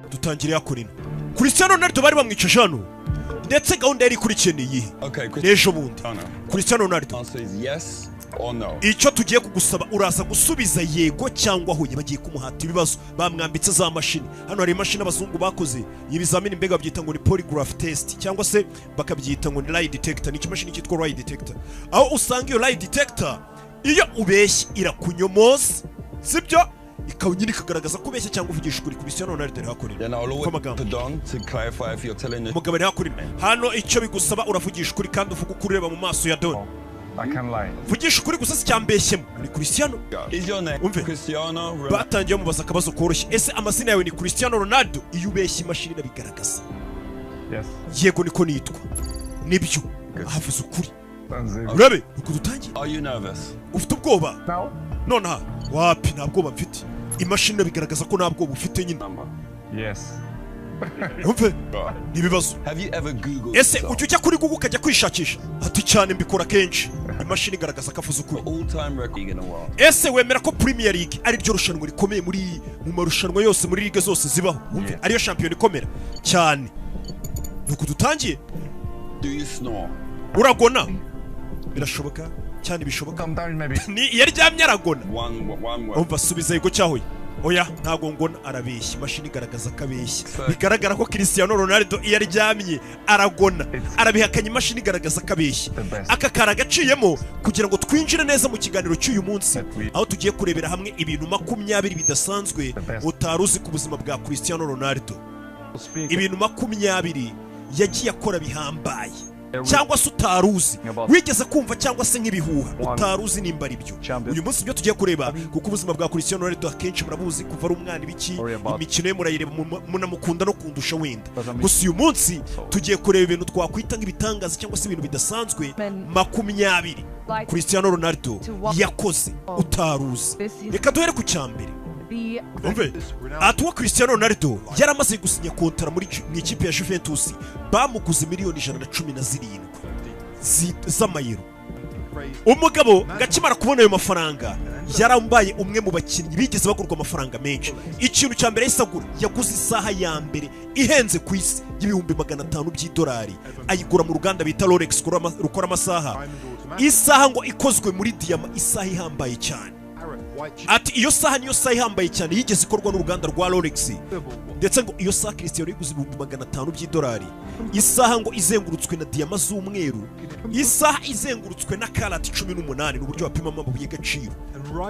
Dutangire yakorina. Cristiano Ronaldo bari bamwicaje hano, ndetse gahunda yari ikurikiye ni iyihe? Okay, N'ejo bundi. Cristiano. Cristiano Ronaldo. Answer is yes or no. Icyo tugiye kugusaba, uraza gusubiza yego cyangwa hoya. Bagiye kumuhata ibibazo, bamwambitse za mashini. Hano hari imashini abazungu bakoze ibizamini, mbega babyita ngo ni polygraph test cyangwa se bakabyita ngo ni lie detector. Ni ikimashini cyitwa lie detector, aho usanga iyo lie detector iyo ubeshye irakunyomoza, sibyo? Ikaba nyine ikagaragaza ko ubeshya cyangwa uvugisha ukuri. Cristiano Ronaldo ari hakurya. Then I'll always Amagambo. to Don to clarify if you're telling the Umugabo ari hakurya hano. Icyo bigusaba, uravugisha ukuri kandi uvuga ukuri ureba mu maso ya Don. I can lie. Vugisha ukuri gusa, si cyambeshyemo ni Cristiano. Is your name Umve. Cristiano Ronaldo? Batangiye bamubaza akabazo koroshye: ese amazina yawe ni Cristiano Ronaldo? Iyo ubeshye imashini irabigaragaza. Yes. Yego, niko nitwa, nibyo. Ahavuze ukuri. Sounds Urabe uko dutangiye. Are you nervous? Ufite ubwoba? Now? Nonaha wapi, nta bwoba mfite. Imashini irabigaragaza ko nta bwoba ufite nyine. Number. Yes. Umve, ni ibibazo. Have you ever Googled Ese yourself? ujya ujya kuri Google ukajya kwishakisha? Ati cyane, mbikora kenshi. Imashini igaragaza ko avuze ukuri. All time record in the world. Ese wemera ko Premier League ari ryo rushanwa rikomeye mu marushanwa yose, muri ligue zose zibaho? Wumve, ariyo shampiyona ikomera cyane. Nuko dutangiye. Do you snore? Uragona? Birashoboka cyane, bishoboka. Sometimes maybe. Ni iyo aryamye aragona. One word. Umva, subiza yego cyahoye. Oya, ntago ngona. Arabeshya, imashini igaragaza ko abeshya. Bigaragara ko Cristiano Ronaldo iyo aryamye aragona. Arabihakanya, imashini igaragaza ko abeshya. The best. Aka kari agaciyemo kugira ngo twinjire neza mu kiganiro cy'uyu munsi, aho tugiye kurebera hamwe ibintu 20 bidasanzwe The best. utari uzi ku buzima bwa Cristiano Ronaldo. Speak. Ibintu 20 yagiye akora bihambaye cyangwa se utari uzi, wigeze kumva cyangwa se nk'ibihuha utari uzi nimba ari byo. Uyu munsi ibyo tugiye kureba, kuko ubuzima bwa Cristiano Ronaldo akenshi murabuzi kuva ari umwana, ibiki, imikino ye murayireba, munamukunda no kundusha wenda. Gusa uyu munsi tugiye kureba ibintu twakwita nk'ibitangaza cyangwa se ibintu bidasanzwe 20 Cristiano Ronaldo yakoze utari uzi. Reka duhere ku cya mbere. Umve, ati uwo Cristiano Ronaldo yaramaze gusinya kontara mu ikipe ya Juventus, bamuguze miliyoni 117 z'amayero. Umugabo ngakimara kubona ayo mafaranga, yarambaye umwe mu bakinnyi bigeze bagurwa amafaranga menshi. Ikintu cya mbere yahise agura, yaguze isaha ya mbere ihenze ku isi y'ibihumbi 500 by'idolari, ayigura mu ruganda bita Rolex rukora amasaha. Isaha ngo ikozwe muri diyama, isaha ihambaye cyane. Ati iyo saha niyo saha ihambaye cyane yigeze ikorwa n'uruganda rwa Rolex. Ndetse ngo iyo saha Cristiano yiguze ibihumbi 500 by'idolari, isaha ngo izengurutswe na diyama z'umweru, isaha izengurutswe na karati 18, ni uburyo bapimamo amabuye y'agaciro,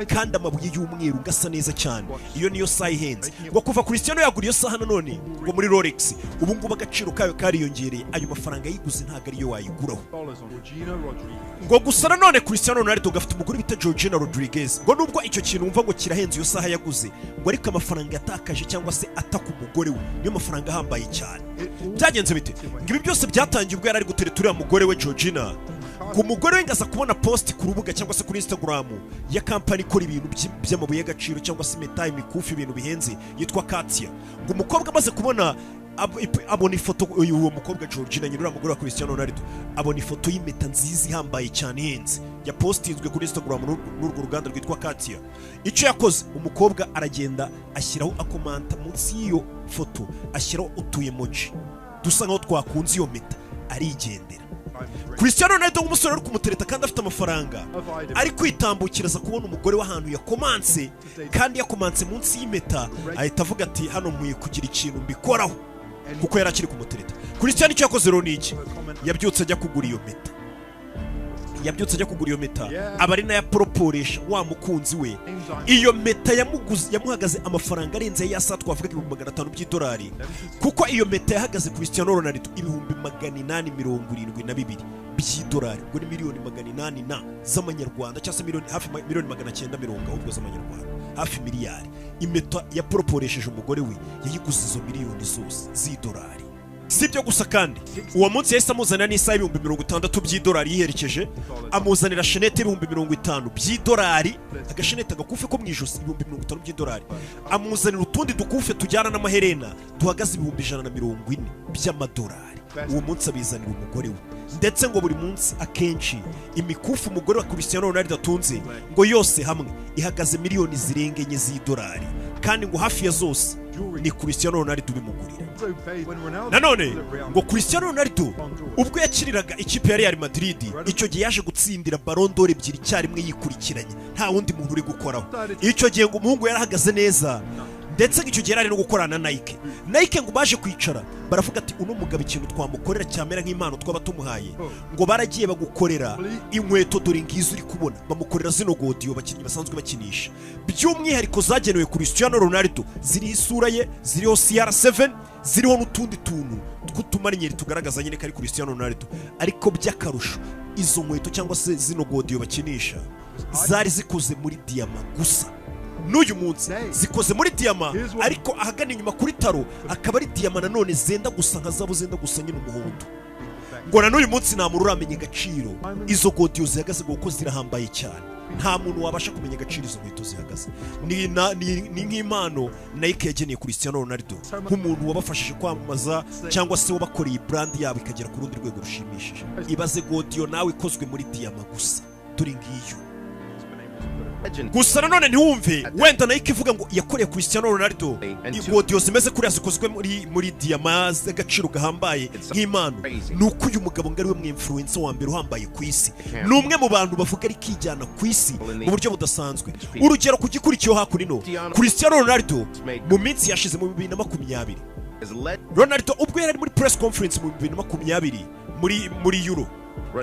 kandi amabuye y'umweru ngo asa neza cyane. Iyo niyo saha ihenze. Ngo kuva Cristiano yagura iyo saha nanone ngo muri Rolex, ubu ngubu agaciro kayo kariyongereye. Ayo mafaranga yiguze ntabwo ariyo wayiguraho. Ngo gusa nanone Cristiano Ronaldo gafite umugore bita Georgina Rodriguez. Ngo nubwo icyo kintu wumva ngo kirahenze, iyo saha yaguze, ngo ariko amafaranga yatakaje cyangwa se ataka umugore we niyo mafaranga ahambaye cyane. Byagenze bite? Ngo ibi byose byatangiye ubwo yari ari gutereta uriya mugore we Georgina. Ngo umugore we ngaza kubona post ku rubuga cyangwa se kuri Instagram ya kampani ikora ibintu by'amabuye y'agaciro cyangwa se impeta, imikufi, ibintu bihenze, yitwa Katia. Ngo umukobwa amaze kubona abona ifoto, uyu uwo mukobwa Georgina nyine, uriya mugore wa Cristiano Ronaldo, abona ifoto y'impeta nziza ihambaye cyane ihenze yapostinzwe kuri Instagram n'urwo ruganda rwitwa Katia. Icyo yakoze umukobwa, aragenda ashyiraho akomanta munsi y'iyo foto, ashyiraho utu emoji dusa nkaho twakunze iyo mpeta, arigendera. Cristiano Ronaldo nk'umusore uri kumutereta kandi afite amafaranga, ari kwitambukira aza kubona umugore w'ahantu yakomanse, kandi yakomanse munsi y'impeta, ahita avuga ati hano nkwiye kugira ikintu mbikoraho, kuko yari akiri kumutereta. Cristiano icyo yakoze rero ni iki? Yabyutse ajya kugura iyo mpeta. Yabyutse ajya kugura iyo mpeta, aba ari nayo aporoporesha wa mukunzi we. Iyo mpeta yamuguze, yamuhagaze amafaranga arenze ya saa twavuga ibihumbi 500 by'idolari, kuko iyo mpeta yahagaze Cristiano Ronaldo 872,000 by'idolari. Ubwo ni miliyoni 800 na z'amanyarwanda, cyangwa se miliyoni hafi miliyoni 990 ahubwo z'amanyarwanda, hafi miliyari. Impeta yaporoporesheje umugore we yayiguze izo miliyoni zose z'idolari. Si ibyo gusa kandi, uwo munsi yahise amuzanira n'isaha y'ibihumbi 60 by'idolari yiherekeje, amuzanira shenete y'ibihumbi 50 by'idolari, agashenete agakufi ko mu ijosi, ibihumbi 50 by'idolari, amuzanira utundi dukufe tujyana n'amaherena duhagaze ibihumbi 140 by'amadolari. Uwo munsi abizanira umugore we. Ndetse ngo buri munsi akenshi imikufi umugore wa Cristiano Ronaldo atunze ngo yose hamwe ihagaze miliyoni zirenga 4 z'idolari. Kandi ngo hafi ya zose ni Cristiano Ronaldo ubimugurira. Nanone ngo Cristiano Ronaldo ubwo yakiniraga ikipe ya Real Madrid, icyo gihe yaje gutsindira Ballon d'Or ebyiri icyarimwe yikurikiranye, nta wundi muntu uri gukoraho. Icyo gihe ngo umuhungu yarahagaze neza, ndetse ngo icyo gihe yari ari no gukorana na Nike. Nike ngo baje kwicara baravuga ati: "Uno mugabo ikintu twamukorera cyamera nk'impano twaba tumuhaye." Ngo baragiye bagukorera inkweto, dore ngizo uri kubona. Bamukorera zino godiyo abakinnyi basanzwe bakinisha, by'umwihariko zagenewe Cristiano Ronaldo, ziriho isura ye, ziriho CR7, ziriho n'utundi tuntu tw'utumarinyeri tugaragaza nyine ko ari Cristiano Ronaldo. Ariko by'akarusho, izo nkweto cyangwa se zino godiyo bakinisha zari zikoze muri diyama gusa. N'uyu munsi zikoze muri diyama, ariko ahagana inyuma kuri talon akaba ari diyama nanone zenda gusa nka zabu, zenda gusa nyine umuhondo. Ngo na n'uyu munsi nta muntu uramenya agaciro izo godiyo zihagaze, kuko zirahambaye cyane. Nta muntu wabasha kumenya agaciro izo nkweto zihagaze. Ni nk'impano Nike yageneye Cristiano Ronaldo nk'umuntu wabafashije kwamamaza cyangwa se wabakoreye brand yabo ikagera ku rundi rwego rushimishije. Ibaze godiyo nawe ikozwe muri diyama gusa, dore ngiyo. Gusa nanone ntiwumve wenda Nike ivuga ngo yakoreye Cristiano Ronaldo igodiyo zimeze kuriya zikozwe muri diyama z'agaciro gahambaye nk'impano, ni uko uyu mugabo ngo ari we mu wa mbere uhambaye ku isi. Ni umwe mu bantu bavuga ari kijyana ku isi mu buryo budasanzwe. Urugero ku gikurikiyeho hakuno, Cristiano Ronaldo mu minsi yashize mu 2020, Ronaldo ubwo yari ari muri press conference mu 2020 muri Euro,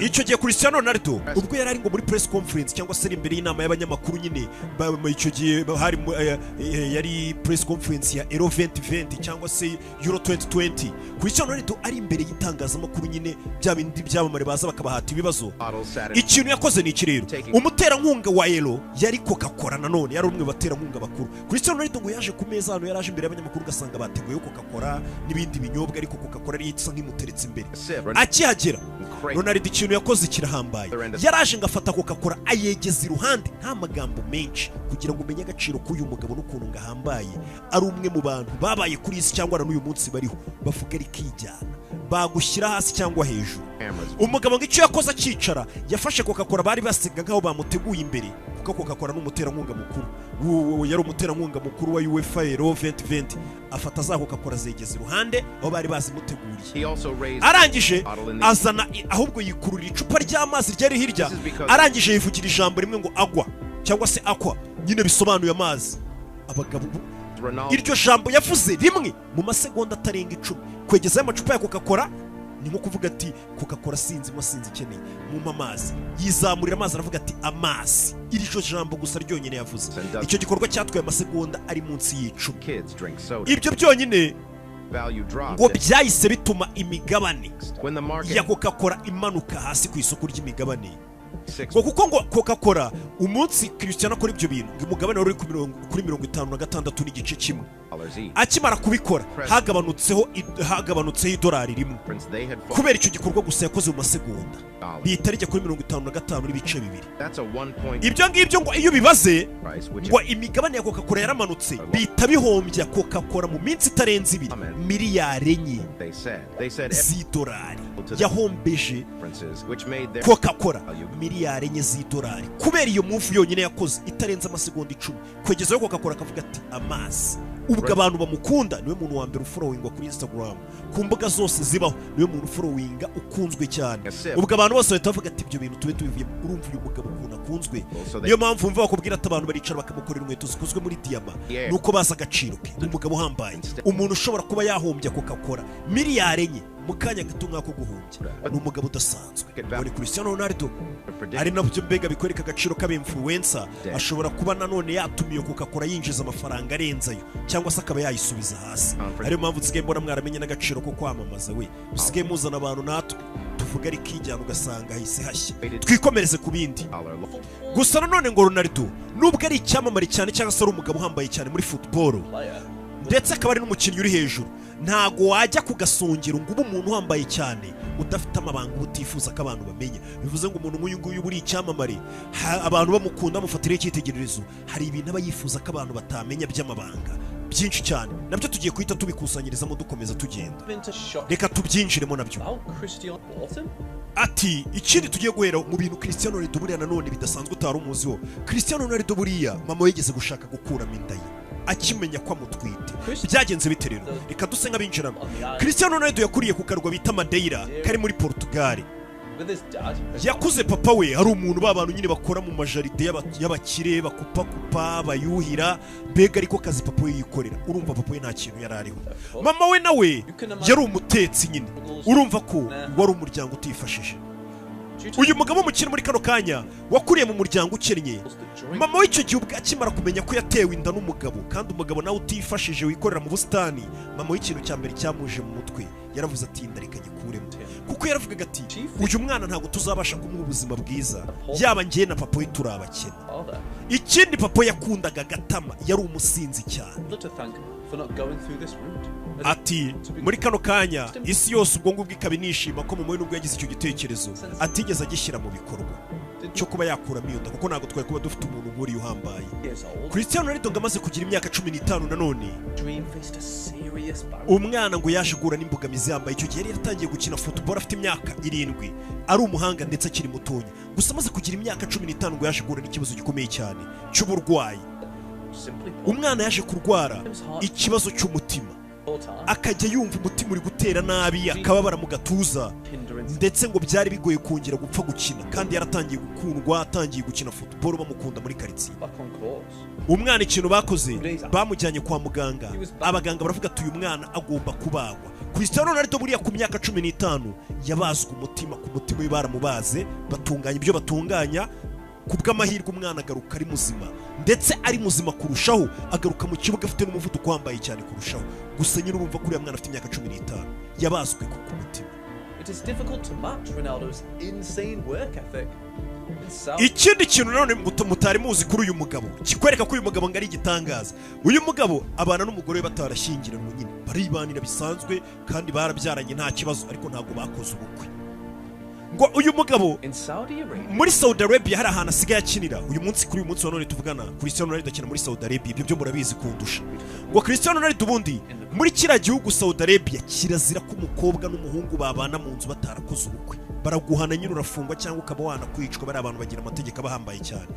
icyo gihe Cristiano Ronaldo ubwo yari ari ngo muri press conference cyangwa se ari imbere y'inama y'abanyamakuru nyine, icyo gihe hari yari press conference ya Euro 2020 cyangwa se Euro 2020. Cristiano Ronaldo ari imbere y'itangazamakuru nyine, bya bindi byamamare baza bakabahata ibibazo. Ikintu yakoze ni iki rero? Umuterankunga wa Euro yari Coca-Cola, nanone yari umwe mu baterankunga bakuru. Cristiano Ronaldo ngo yaje ku meza hano, yari aje imbere y'abanyamakuru, ugasanga bateguye Coca-Cola n'ibindi binyobwa, ariko Coca-Cola ariyo isa nk'imuteretse imbere. Akihagera, Ronaldo ikintu yakoze kirahambaye. Yaraje ngo afata Coca-Cola ayegeza iruhande, nta magambo menshi, kugira ngo umenye agaciro k'uyu mugabo n'ukuntu ngo ahambaye, ari umwe mu bantu babaye kuri isi cyangwa na n'uyu munsi bariho bavuga rikijyana, bagushyira hasi cyangwa hejuru. Umugabo ngo icyo yakoze akicara, yafashe Coca-Cola bari basiga nk'aho bamuteguye imbere, kuko Coca-Cola ni umuterankunga mukuru, yari umuterankunga mukuru wa UEFA Euro 2020. Afata za Coca-Cola zegeza iruhande aho bari bazimuteguriye. Arangije azana, ahubwo yikururira icupa ry'amazi ryari hirya. Arangije yivugira ijambo rimwe ngo "agwa" cyangwa se "aqua", nyine bisobanuye amazi. Abagabo, iryo jambo yavuze rimwe mu masegonda atarenga 10, kwegezayo amacupa ya Coca-Cola ni nko kuvuga ati: "Coca-Cola sinzi mo, sinzi ikeneye, mumpa amazi." Yizamurira amazi, aravuga ati "amazi". Iryo jambo gusa ryonyine yavuze, icyo gikorwa cyatwaye amasegonda ari munsi y'10. Ibyo byonyine ngo byahise bituma imigabane ya Coca-Cola imanuka hasi ku isoko ry'imigabane, ngo kuko ngo Coca-Cola umunsi Cristiano akora ibyo bintu, ngo umugabane wari uri kuri 56.1. Akimara kubikora hagabanutseho idolari 1 kubera icyo gikorwa gusa yakoze mu masegonda, rihita rijya kuri 55.2. Ibyo ngibyo ngo iyo bibaze ngo imigabane ya Coca-Cola yaramanutse, bihita bihombya Coca-Cola mu minsi itarenze 2 miliyari 4 z'idolari. Yahombeje Coca-Cola miliyari 4 z'idolari kubera iyo move yonyine yakoze itarenze amasegonda 10, kwegezayo Coca-Cola akavuga ati "amazi". Ubwo abantu bamukunda, niwe muntu wa mbere ufollowingwa kuri Instagram, ku mbuga zose zibaho niwe muntu ufollowinga ukunzwe cyane. Ubwo abantu bose bahita bavuga ati: "Ibyo bintu tube tubivuyemo." Urumva uyu mugabo ukuntu akunzwe. Niyo mpamvu wumva bakubwira ati abantu baricara bakamukorera inkweto zikozwe muri diyama, nuko bazi agaciro ke. Ni umugabo uhambaye, umuntu ushobora kuba yahombya Coca-Cola miliyari 4 mu kanya gato nk'ako guhumbya. Ni umugabo udasanzwe, ngo ni Cristiano Ronaldo. Ari nabyo mbega bikwereka agaciro k'aba-influencer. Ashobora kuba nanone yatumiye Coca-Cola yinjiza amafaranga arenze ayo, cyangwa se akaba yayisubiza hasi. Ariyo mpamvu nsigaye mbona mwaramenye n'agaciro ko kwamamaza. We musigaye muzana abantu natwe tuvuga ari kijyana, ugasanga hahise hashya. Twikomereze ku bindi. Gusa nanone ngo Ronaldo nubwo ari icyamamare cyane cyangwa se ari umugabo uhambaye cyane muri football, ndetse akaba ari n'umukinnyi uri hejuru, ntago wajya ku gasongero ngo ube umuntu uhambaye cyane udafite amabanga uba utifuza ko abantu bamenya. Bivuze ngo umuntu nk'uyu nguyu uba uri icyamamare, abantu bamukunda, bamufatiraho icyitegererezo, hari ibintu aba yifuza ko abantu batamenya by'amabanga byinshi cyane. Nabyo tugiye guhita tubikusanyirizamo dukomeza tugenda. Reka tubyinjiremo nabyo. Ati ikindi tugiye guhera mu bintu Cristiano Ronaldo buriya nanone bidasanzwe utari umuziho, Cristiano Ronaldo buriya mama we yigeze gushaka gukuramo inda ye. Akimenya ko amutwite, byagenze bite rero? Reka duse nk'abinjiramo. Cristiano Ronaldo yakuriye ku karwa bita Madeira kari muri Portugal. With his dad, Yakuze papa we ari umuntu ba bantu nyine bakora mu majaride y'abakire, bakupakupa, bayuhira, mbega ariko kazi papa we yikorera. Urumva papa we nta kintu yari ariho. Mama we nawe yari umutetsi nyine. Urumva ko wari umuryango utifashije. Due to Uyu mugabo w'umukire muri kano kanya wakuriye mu muryango ukennye, that during mama w'icyo gihe ubwo akimara kumenya ko yatewe inda n'umugabo, kandi umugabo nawe utifashije wikorera mu busitani, mama w'ikintu cya mbere cyamuje mu mutwe yaravuze ati: "Inda reka nyikuremo," kuko yaravugaga ati: "Uyu mwana ntabwo tuzabasha kumuha ubuzima bwiza, yaba njye na papa we turi abakene." father, Ikindi, papa we yakundaga agatama, yari umusinzi cyane. not to thank for not going through this route. As Ati muri kano kanya isi yose ubwo ngubwo ikaba inishima ko mama we, nubwo yagize icyo gitekerezo, atigeze agishyira mu bikorwa cyo kuba yakuramo iyo nda, kuko ntabwo twari kuba dufite umuntu nk'uriya uhambaye. Years old, Cristiano Ronaldo ngo amaze kugira imyaka 15 nanone, Dream faced a serious barrier. umwana ngo yaje guhura n'imbogamizi yambaye. Icyo gihe yari yaratangiye gukina football afite imyaka 7, ari umuhanga ndetse akiri mutonya. Gusa amaze kugira imyaka 15 ngo yaje guhura n'ikibazo gikomeye cyane cy'uburwayi. Simply put, Umwana yaje kurwara ikibazo cy'umutima, full time, akajya yumva umutima uri gutera nabi, akababara mu gatuza, hindrance ndetse ngo byari bigoye kongera gupfa gukina, kandi yaratangiye gukundwa, atangiye gukina football bamukunda muri karitsiye. Back on course. Umwana ikintu bakoze, bamujyanye kwa muganga. Abaganga baravuga ati: "Uyu mwana agomba kubagwa." Cristiano Ronaldo buriya ku myaka 15 yabazwe umutima. Ku mutima we baramubaze, batunganya ibyo batunganya. Ku bw'amahirwe umwana agaruka ari muzima, ndetse ari muzima kurushaho, agaruka mu kibuga afite n'umuvuduko uhambaye cyane kurushaho. Gusa nyine urumva ko uriya mwana afite imyaka 15 yabazwe ku mutima. It is difficult to match Ronaldo's insane work ethic. In Saudi Ikindi kintu nanone mutari muzi kuri uyu mugabo, kikwereka ko uyu mugabo ngo ari igitangaza: uyu mugabo abana n'umugore we batarashyingiranwe nyine, baribanira bisanzwe kandi barabyaranye nta kibazo, ariko ntabwo bakoze ubukwe. Ngo uyu mugabo in Saudi Arabia, muri Saudi Arabia hari ahantu asigaye akinira uyu munsi. Kuri uyu munsi wa none tuvugana, Cristiano Ronaldo akina muri Saudi Arabia. Ibyo byo murabizi kundusha. Ngo Cristiano Ronaldo ubundi muri kiriya gihugu Saudi Arabia kirazira ko umukobwa n'umuhungu babana mu nzu batarakoze ubukwe. Baraguhana nyine, urafungwa cyangwa ukaba wanakwicwa. Bari abantu bagira amategeko abahambaye cyane.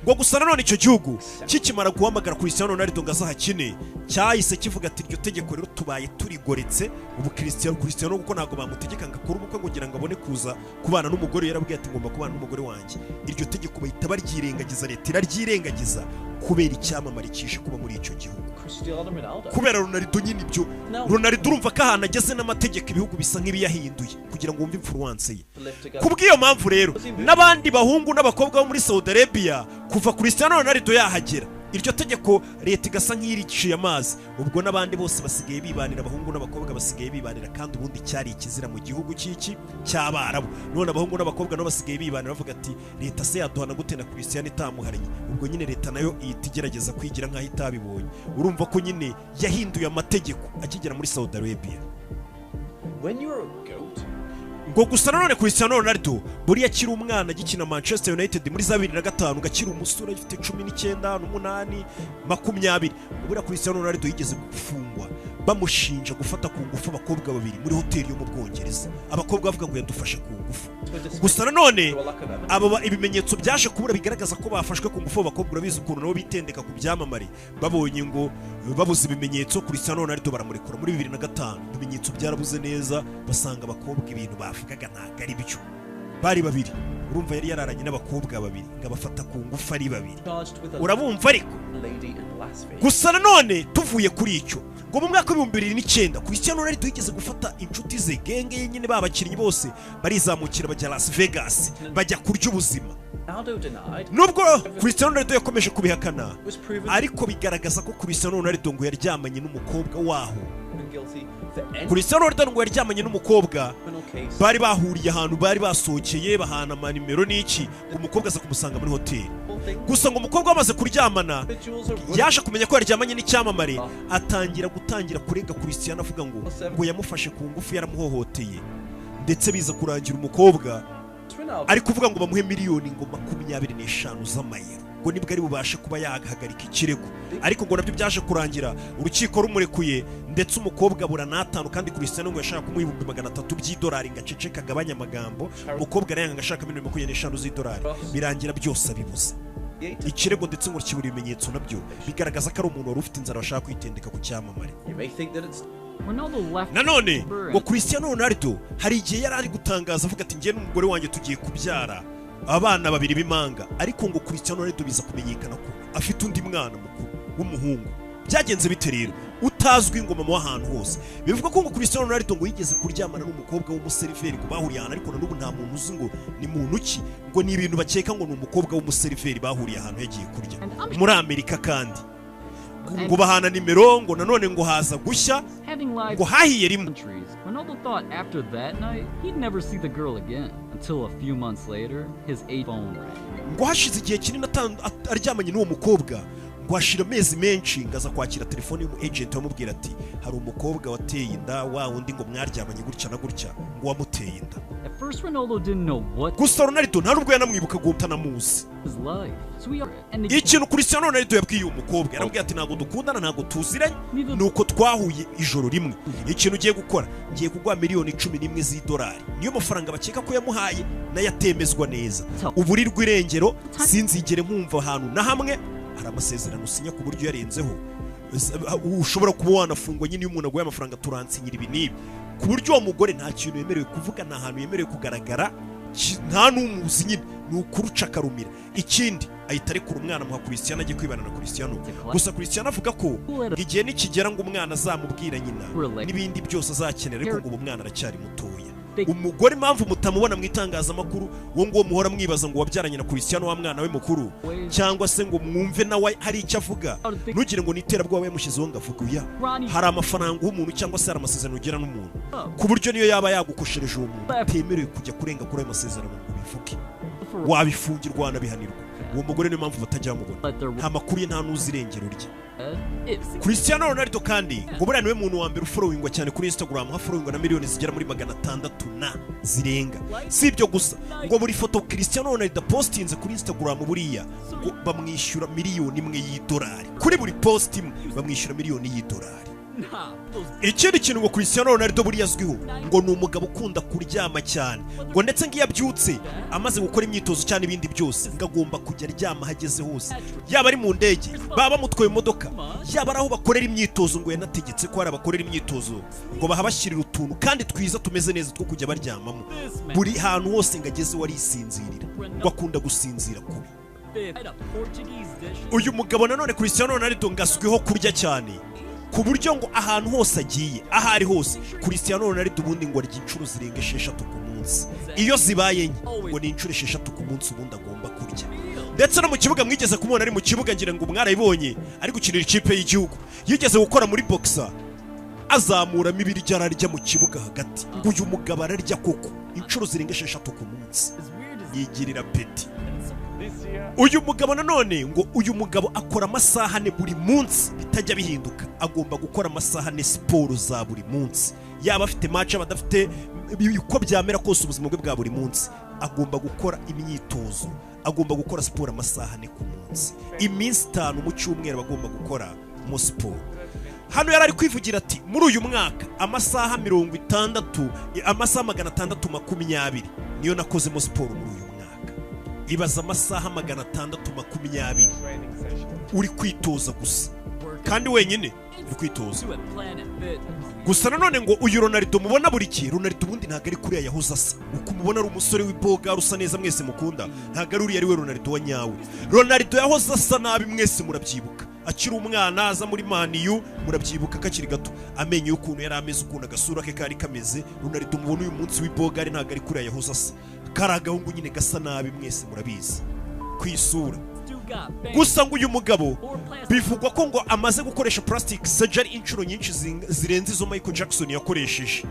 Ngo gusa nanone icyo gihugu kikimara guhamagara Cristiano Ronaldo ngo azahakine, cyahise kivuga ati: "Iryo tegeko rero tubaye turigoretse ubu." Cristiano kuko ntabwo bamutegeka ngo akore ubukwe ngo ngira ngo abone kuza kubana n'umugore. Yarabwiye ati: "Ngomba kubana n'umugore wanjye." Iryo tegeko bahita baryirengagiza, leta iraryirengagiza kubera icyamamare kije kuba muri icyo gihugu. Cristiano Ronaldo. Kubera Ronaldo nyine ibyo. Ronaldo urumva ko ahantu ageze n'amategeko ibihugu bisa nk'ibiyahinduye kugira ngo wumve influence ye. To live together. Ku bw'iyo mpamvu rero n'abandi bahungu n'abakobwa bo muri Saudi Arabia, kuva Cristiano Ronaldo yahagera, iryo tegeko leta igasa nk'iriciye amazi, ubwo n'abandi bose basigaye bibanira, abahungu n'abakobwa basigaye bibanira, kandi ubundi cyari ikizira mu gihugu cy'iki cy'Abarabu. None abahungu n'abakobwa nabo basigaye bibanira, bavuga ati: "Leta se yaduhana gute na Cristiano itamuharanye?" Ubwo nyine leta nayo ihita igerageza kwigira nk'aho itabibonye. Urumva ko nyine yahinduye amategeko akigera muri Saudi Arabia. When you're a goat, Ngo gusa nanone Cristiano Ronaldo buriya akiri umwana agikina Manchester United muri za 2005, akiri umusore afite 19 n'umunani, 20, buriya Cristiano Ronaldo yigeze gufungwa bamushinja gufata ku ngufu abakobwa babiri muri hoteli yo mu Bwongereza. Abakobwa bavuga ngo yadufashe ku ngufu. Gusa nanone abo ibimenyetso byaje kubura bigaragaza ko bafashwe ku ngufu abo bakobwa. Urabizi ukuntu nabo bitendeka ku byamamare. Babonye ngo babuze ibimenyetso, Cristiano Ronaldo baramurekura muri 2005. Ibimenyetso byarabuze neza, basanga abakobwa ibintu bavugaga ntabwo ari byo. Bari babiri, urumva yari yararanye n'abakobwa babiri ngo abafata ku ngufu ari babiri. Charged with a Urabumva ariko. lady in Las Vegas. Gusa nanone tuvuye kuri icyo, ngo mu mwaka w'2009 Cristiano Ronaldo yigeze gufata inshuti ze, gang ye nyine, babakinnyi bose barizamukira bajya Las Vegas, bajya kurya ubuzima. Ronaldo denied Nubwo Cristiano Ronaldo yakomeje kubihakana, was proven ariko bigaragaza ko Cristiano Ronaldo ngo yaryamanye n'umukobwa waho. guilty for any Cristiano Ronaldo ngo yaryamanye n'umukobwa criminal case. bari bahuriye ahantu bari basohokeye, bahana amanimero n'iki, ngo umukobwa aza kumusanga muri hoteli. Gusa ngo umukobwa bamaze kuryamana, Individuals are running yaje kumenya ko yaryamanye n'icyamamare, atangira gutangira kurega Cristiano avuga ngo yamufashe ku ngufu, yaramuhohoteye, ndetse biza kurangira umukobwa Ronaldo ari kuvuga ngo bamuhe miliyoni ngo 25 z'amayero, ngo nibwo ari bubashe kuba yahagarika ikirego. Ariko ngo nabyo byaje kurangira urukiko rumurekuye, ndetse umukobwa abura n'atanu, kandi Cristiano ngo yashaka kumuha 300,000 by'idolari ngo aceceke agabanye amagambo. Umukobwa arayanga, ngo ashaka miliyoni 25 z'idolari. Birangira byose abibuze. Ikirego ndetse ngo kibura ibimenyetso nabyo bigaragaza ko ari umuntu wari ufite inzara bashaka kwitendeka ku cyamamare. You may think that it's Ronaldo left Nanone ngo Cristiano Ronaldo hari igihe yari ari gutangaza avuga ati njye n'umugore wanjye tugiye kubyara abana babiri b'impanga, ariko ngo Cristiano Ronaldo biza kumenyekana ko afite undi mwana mukuru w'umuhungu. Byagenze bite rero? Utazwi ngo mama w'ahantu hose. Bivuga ko ngo Cristiano Ronaldo ngo yigeze kuryamana n'umukobwa w'umuseriveri ngo bahuriye ahantu, ariko na n'ubu nta muntu uzi ngo ni muntu ki, ngo ni ibintu bakeka ngo ni umukobwa w'umuseriveri bahuriye ahantu yagiye kurya muri Amerika, kandi ngo bahana nimero, ngo nanone ngo haza gushya having lives ngo hahiye rimwe. countries. Ronaldo thought after that night he'd never see the girl again until a few months later his a phone rang. Ngo hashize igihe kinini aryamanye n'uwo mukobwa, ngo hashira amezi menshi, ngo aza kwakira telefone y'umu agent wamubwira ati hari umukobwa wateye inda wa wundi ngo mwaryamanye gutya na gutya, ngo wamuteye inda. At first Ronaldo didn't know what Gusa Ronaldo nta nubwo yanamwibuka ngo utanamuzi. his life. So he and the Ikintu Cristiano Ronaldo yabwiye uwo mukobwa, yaramubwiye ati ntabwo dukundana, ntabwo tuziranye, ni uko twahuye ijoro rimwe. Ikintu ugiye gukora, ngiye kuguha miliyoni 11 z'idolari, niyo mafaranga bakeka ko yamuhaye nayo atemezwa neza. Uburirwa irengero, sinzigere nkumva ahantu na hamwe. Hari amasezerano usinya ku buryo uyarenzeho ushobora kuba wanafungwa nyine. Iyo umuntu aguhaye amafaranga, turansinyira ibi n'ibi, ku buryo uwo mugore nta kintu yemerewe kuvuga, nta hantu yemerewe kugaragara, nta n'umuzi nyine, ni ukuruca akarumira. Ikindi ahita arekura umwana amuha Cristiano ajye kwibana na Cristiano. Gusa Cristiano avuga ko igihe nikigera ngo umwana azamubwira nyina n'ibindi byose azakenera, ariko ngo ubu umwana aracyari mutoya. Umugore impamvu mutamubona mu itangazamakuru, uwo nguwo muhora mwibaza ngo wabyaranye na Cristiano wa mwana we mukuru, cyangwa se ngo mwumve nawe hari icyo avuga, ntugire ngo ni iterabwoba yamushyizeho ngo avuge uya. Hari amafaranga uha umuntu cyangwa se hari amasezerano ugira n'umuntu, ku buryo niyo yaba yagukoshereje uwo muntu utemerewe kujya kurenga kuri ayo masezerano ngo ubivuge, wabifungirwa, wanabihanirwa. Uwo mugore niyo mpamvu batajya bamubona, nta makuru ye, nta n'uzi irengero rye. Cristiano Ronaldo kandi ngo buriya niwe muntu wa mbere ufollowingwa cyane kuri Instagram, hafollowingwa na miliyoni zigera muri 600 na zirenga. Si ibyo gusa, ngo buri foto Cristiano Ronaldo postinze kuri Instagram buriya ngo bamwishyura miliyoni 1 y'idolari. Kuri buri post imwe bamwishyura miliyoni y'idolari. Ikindi kintu ngo Cristiano Ronaldo buriya azwiho ngo ni umugabo ukunda kuryama cyane, ngo ndetse ngo iyo abyutse amaze gukora imyitozo cyane ibindi byose, ngo agomba kujya aryama aho ageze hose, yaba ari mu ndege, baba bamutwaye imodoka, yaba ari aho bakorera imyitozo. Ngo yanategetse ko hari abakorera imyitozo ngo bahabashyirira utuntu kandi twiza tumeze neza two kujya baryamamo. Buri hantu hose ngo ageze warisinzirira, ngo akunda gusinzira kubi. Uyu mugabo nanone Cristiano Ronaldo ngo azwiho kurya cyane, ku buryo ngo ahantu hose agiye, aho ari hose, Cristiano Ronaldo ubundi ngo arya inshuro zirenga 6 ku munsi. Iyo zibaye nke ngo ni inshuro 6 ku munsi ubundi agomba kurya. Ndetse no mu kibuga mwigeze kumubona ari mu kibuga, ngira ngo mwarayibonye ari gukinira ikipe y'igihugu, yigeze gukora muri boxer azamuramo ibiryo ararya mu kibuga hagati. Ngo uyu mugabo ararya koko inshuro zirenga 6 ku munsi, yigirira peti. Uyu mugabo nanone ngo uyu mugabo akora amasaha 4 buri munsi, bitajya bihinduka, agomba gukora amasaha 4 siporo za buri munsi, yaba afite match aba adafite, uko byamera kose ubuzima bwe bwa buri munsi agomba gukora imyitozo, agomba gukora siporo amasaha 4 ku munsi, iminsi 5 mu cyumweru agomba gukora mu siporo. Hano yari ari kwivugira ati muri uyu mwaka amasaha 60, amasaha 620 niyo nakozemo siporo muri uyu mwaka. Ibaza amasaha 620 uri kwitoza gusa, kandi wenyine uri kwitoza gusa. Nanone ngo uyu Ronaldo mubona buri gihe, Ronaldo ubundi ntabwo ari kuriya yahoze asa. Uko umubona ari umusore w'iboga usa neza mwese mukunda, ntabwo ari uriya ari we Ronaldo wa nyawe. Ronaldo yahoze asa nabi mwese murabyibuka, akiri umwana aza muri Man U, murabyibuka kakiri gato, amenyo y'ukuntu yari ameze, ukuntu agasura ke kari kameze. Ronaldo mubona uyu munsi w'iboga ari ntabwo ari kuriya yahoze asa, kari agahungu nyine gasa nabi mwese murabizi ku isura. Gusa ngo uyu mugabo bivugwa ko ngo amaze gukoresha plastic surgery inshuro nyinshi zirenze izo Michael Jackson yakoresheje.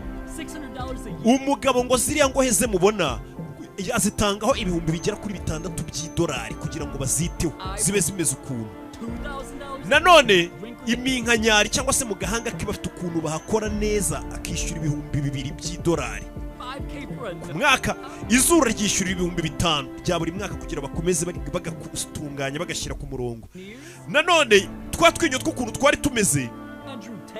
Umugabo ngo ziriya ngohe ze mubona azitangaho ibihumbi bigera kuri 600 by'idolari kugira ngo baziteho zibe zimeze ukuntu. Nanone iminkanyari cyangwa se mu gahanga ke bafite ukuntu bahakora neza, akishyura 2000 by'idolari ku mwaka. Izuru ryishyura 5000 bya buri mwaka kugira bakomeze bagatunganya bagashyira ku murongo. Nanone twa twinyo tw'ukuntu twari tumeze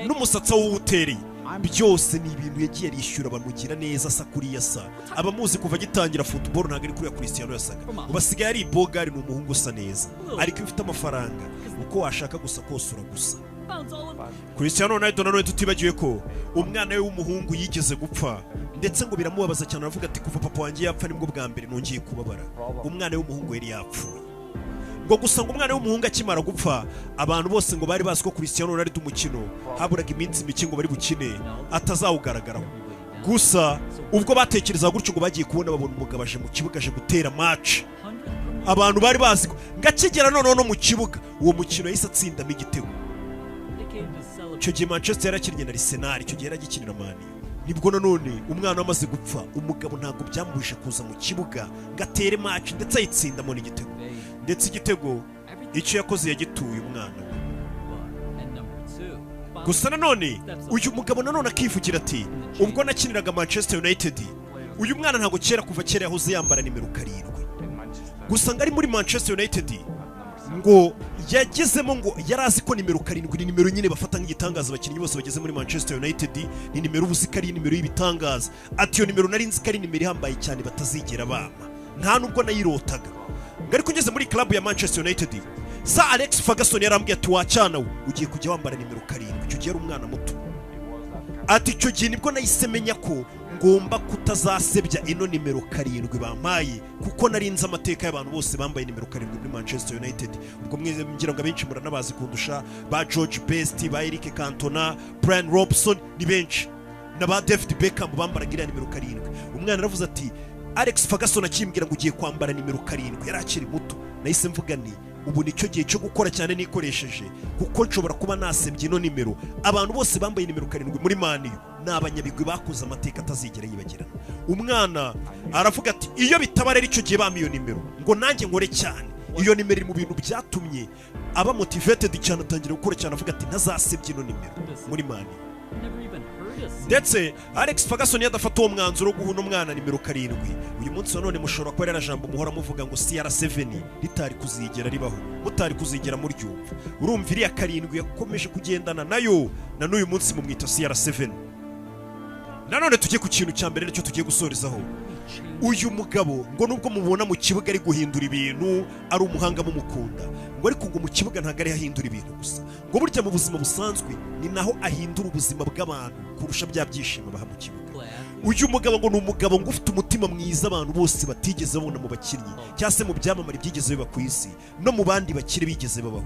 n'umusatsi w'uwutereye Byose ni ibintu yagiye arishyura, bamugira neza, asa kuriya sa abamuzi kuva agitangira football ntabwo ari kuriya Cristiano yasaga. Ubu asigaye ari ibogari, ni umuhungu usa neza, ariko iyo ufite amafaranga uko washaka gusa kose uragusa. Bounce all of Cristiano Ronaldo nanone tutibagiwe ko umwana we w'umuhungu yigeze gupfa, ndetse ngo biramubabaza cyane. Aravuga ati: "Kuva papa wanjye yapfa nibwo bwa mbere nongeye kubabara." Umwana we w'umuhungu yari yapfuye. Ngo gusa ngo umwana w'umuhungu akimara gupfa, abantu bose ngo bari bazi ko Cristiano Ronaldo umukino haburaga iminsi mike ngo bari bukine atazawugaragaraho. Gusa ubwo batekerezaga gutyo, ngo bagiye kubona babona umugabo aje mu kibuga, aje gutera match. 100th Premier Abantu bari bazi ko ngo akigera noneho no mu kibuga, uwo mukino yahise atsindamo igitego. They came to celebrate. Icyo gihe Manchester yarakinnye na Arsenal, icyo gihe yaragikinira Man U. Nibwo nanone umwana wamaze gupfa, umugabo ntabwo byamubujije kuza mu kibuga ngo atere match, ndetse ayitsindamo n'igitego. Ndetse igitego icyo yakoze yagituye umwana we. But at number 2, Gusa nanone uyu mugabo nanone akivugira ati: "Ubwo nakiniraga Manchester United, uyu mwana ntabwo kera, kuva kera yahoze yambara nimero 7." In Manchester Gusa ngo ari muri Manchester United, at number 7. ngo yagezemo ngo yari azi ko nimero 7 ni nimero nyine bafata nk'igitangaza. Abakinnyi bose bageze muri Manchester United ni nimero uba uzi ko ari nimero y'ibitangaza. Ati: "Iyo nimero nari nzi ko ari nimero ihambaye cyane batazigera bampa, nta nubwo nayirotaga." Ngo ariko ngeze muri club ya Manchester United, Sir Alex Ferguson yarambwiye ati: "Wacyana we, ugiye kujya wambara nimero 7." Icyo gihe yari umwana muto. It was that kind Ati: "Icyo gihe nibwo nahise menya ko ngomba kutazasebya ino nimero 7 bampaye, kuko nari nzi amateka y'abantu bose bambaye nimero 7 muri Manchester United." Ubwo mwe ngira ngo abenshi muranabazi kundusha, ba George Best, ba Eric Cantona, Brian Robson, ni benshi, na ba David Beckham bambaraga iriya nimero 7. Umwana aravuze ati: "Alex Ferguson akimbwira ngo ugiye kwambara nimero 7, yari akiri muto, nahise mvuga nti ubu nicyo gihe cyo gukora cyane nikoresheje, kuko nshobora kuba nasebye ino nimero. Abantu bose bambaye nimero 7 muri Man U ni abanyabigwi bakoze amateka atazigera yibagirana." Umwana aravuga ati: "Iyo bitaba rero icyo gihe bampa iyo nimero ngo nanjye nkore cyane." Iyo nimero iri mu bintu byatumye aba motivated cyane, atangira gukora cyane, avuga ati: "Ntazasebye ino nimero muri Man U." Never even heard us. Ndetse Alex Ferguson iyo adafata uwo mwanzuro wo guha uno mwana nimero 7, uyu munsi wa none mushobora kuba ririya jambo muhora muvuga ngo CR7 ritari kuzigera ribaho, mutari kuzigera muryumva. Urumva iriya 7 yakomeje kugendana nayo, na n'uyu munsi mumwita CR7. Nanone tujye ku kintu cya mbere nicyo tugiye gusorezaho. Uyu mugabo ngo nubwo mubona mu kibuga ari guhindura ibintu, ari umuhanga mumukunda, ngo ariko ngo mu kibuga ntabwo ari ahindura ibintu gusa, ngo burya mu buzima busanzwe ni naho ahindura ubuzima bw'abantu kurusha bya byishimo baha mu kibuga. Uyu mugabo ngo ni umugabo ngo ufite umutima mwiza abantu bose batigeze babona mu bakinnyi cyangwa se mu byamamare byigeze biba ku isi, no mu bandi bakire bigeze babaho.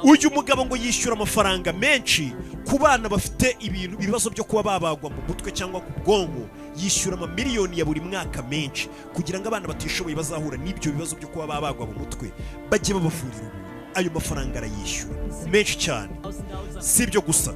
Uyu mugabo ngo yishyura amafaranga menshi ku bana bafite ibintu ibibazo byo kuba babagwa mu mutwe cyangwa ku bwonko. Yishyura amamiliyoni ya buri mwaka menshi kugira ngo abana batishoboye bazahura n'ibyo bibazo byo kuba babagwa mu mutwe bajye babavurira ubuntu. Ayo mafaranga arayishyura menshi cyane. Si ibyo gusa,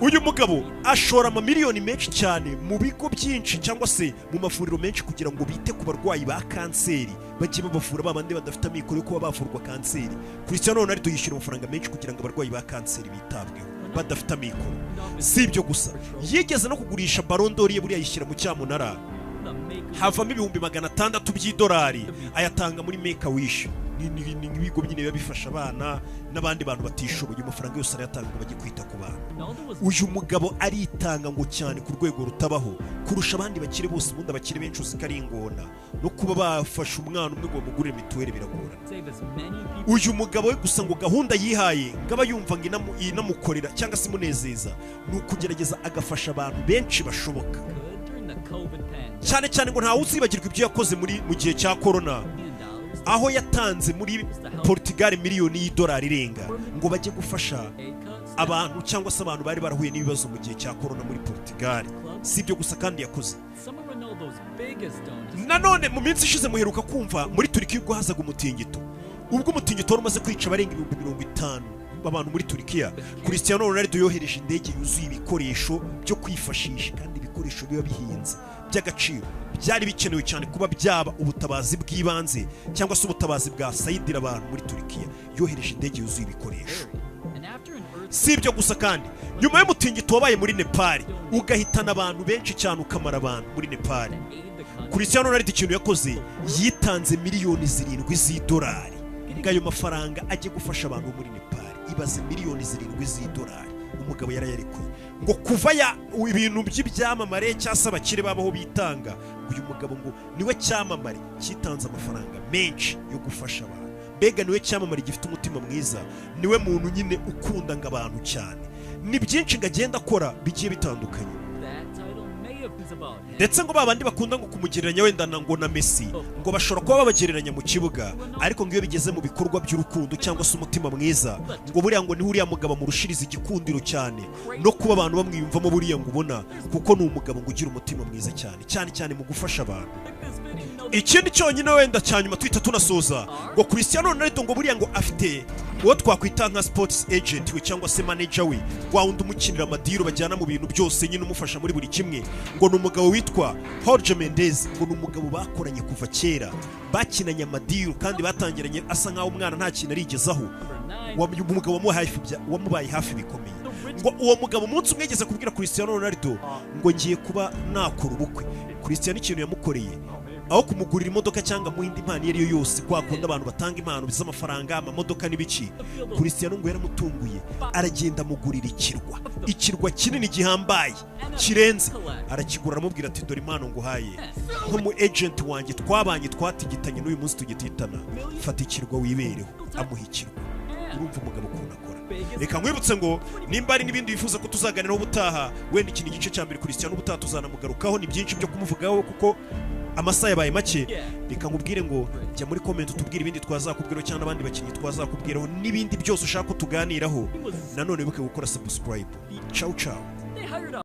uyu mugabo ashora amamiliyoni menshi cyane mu bigo byinshi cyangwa se mu mavuriro menshi kugira ngo bite ku barwayi ba kanseri, bajye babavura ba bandi badafite amikoro yo kuba bavurwa kanseri. Cristiano Ronaldo yishyura amafaranga menshi kugira ngo abarwayi ba kanseri bitabweho badafite amikoro. Si ibyo gusa, yigeze no kugurisha Ballon d'Or ye, buriya yishyira mu cyamunara, havamo 600,000 by'idolari, ayatanga muri Make a Wish. Ni ibigo nyine biba bifasha abana n'abandi bantu batishoboye. Amafaranga yose arayatanga ngo bajye kwita ku bantu. Uyu mugabo aritanga ngo cyane ku rwego rutabaho kurusha abandi bakire bose. Ubundi abakire benshi uzi ko ari ingona, no kuba bafasha umwana umwe ngo bamugurire mituweli biragorana. Uyu mugabo we gusa ngo gahunda yihaye, ngo aba yumva ngo inamukorera cyangwa se imunezeza, ni ukugerageza agafasha abantu benshi bashoboka. Cyane cyane ngo ntawe uzibagirwa ibyo yakoze muri mu gihe cya korona, aho yatanze muri Portugal miliyoni y'idolari irenga ngo bajye gufasha abantu cyangwa se abantu bari barahuye n'ibibazo mu gihe cya korona muri Portugal. Si ibyo gusa kandi yakoze. Nanone mu minsi ishize muheruka kumva muri Turikiya ubwo hazaga umutingito, ubwo umutingito wari umaze kwica abarenga 50,000 abantu muri Turikiya, Cristiano Ronaldo yohereje indege yuzuye ibikoresho byo kwifashisha, kandi ibikoresho biba bihenze by'agaciro, byari bikenewe cyane kuba byaba ubutabazi bw'ibanze cyangwa se ubutabazi bwasayidira abantu muri Turikiya. Yohereje indege yuzuye ibikoresho. Si ibyo gusa kandi, nyuma y'umutingito wabaye muri Nepal ugahitana abantu benshi cyane, ukamara abantu muri Nepal, Cristiano Ronaldo ikintu yakoze, yitanze miliyoni 7 z'idolari ngo ayo mafaranga ajye gufasha abantu bo muri Nepal. Ibaze, miliyoni 7 z'idolari! Umugabo yarayarekuye. Ngo kuva ya ibintu by'ibyamamare cyangwa se abakire babaho bitanga, ngo uyu mugabo ngo niwe cyamamare cyitanze amafaranga menshi yo gufasha abantu. Mbega niwe cyamamare gifite umutima mwiza, niwe muntu nyine ukunda ngo abantu cyane. Ni byinshi ngo agenda akora bigiye bitandukanye. That title may have been about him. Ndetse ngo babandi bakunda ngo kumugereranya wenda na ngo na Messi, ngo bashobora kuba babagereranya mu kibuga, ariko ngo iyo bigeze mu bikorwa by'urukundo cyangwa se umutima mwiza, ngo buriya ngo niho uriya mugabo amurushiriza igikundiro cyane no kuba abantu bamwiyumvamo buriya ngo ubona, kuko ni umugabo ngo ugira umutima mwiza cyane cyane cyane mu gufasha abantu. Click this video, you know Ikindi cyonyine wenda cya nyuma tuhita tunasoza, ngo Cristiano Ronaldo ngo buriya ngo afite uwo twakwita nka sports agent we cyangwa se manager we, wa wundi umukinira ama deal bajyana mu bintu byose nyine, umufasha muri buri kimwe. Ngo ni umugabo witwa Jorge Mendes. Ngo ni umugabo bakoranye kuva kera, bakinanye ama deal kandi batangiranye asa nkaho umwana nta kintu arigezaho. Number 9. Umugabo wamubaye hafi bikomeye. Ngo uwo mugabo umunsi umwe yigeze kubwira Cristiano Ronaldo ngo ngiye kuba nakora ubukwe. Cristiano ikintu yamukoreye, aho kumugurira imodoka cyangwa mu yindi mpano iyo ari yo yose, kwa kundi abantu batanga impano z'amafaranga, amamodoka n'ibiki, Cristiano ngo yaramutunguye, aragenda amugurira ikirwa, ikirwa kinini gihambaye kirenze, arakigura, aramubwira ati: "Dore impano nguhaye nk'umu agent wanjye twabanye, twatigitanye, n'uyu munsi tugititana, fata ikirwa wibereho." Amuha ikirwa. Urumva umugabo ukuntu akora. Reka nkwibutse ngo nimba hari n'ibindi wifuza ko tuzaganiraho ubutaha, wenda iki ni igice cya mbere, Cristiano ubutaha tuzanamugarukaho, ni byinshi byo kumuvugaho kuko amasaha yabaye make. Reka nkubwire ngo jya muri comment utubwire ibindi twazakubwiraho cyangwa n'abandi bakinnyi twazakubwiraho n'ibindi byose ushaka ko tuganiraho. Nanone wibuke gukora subscribe. Ciao ciao.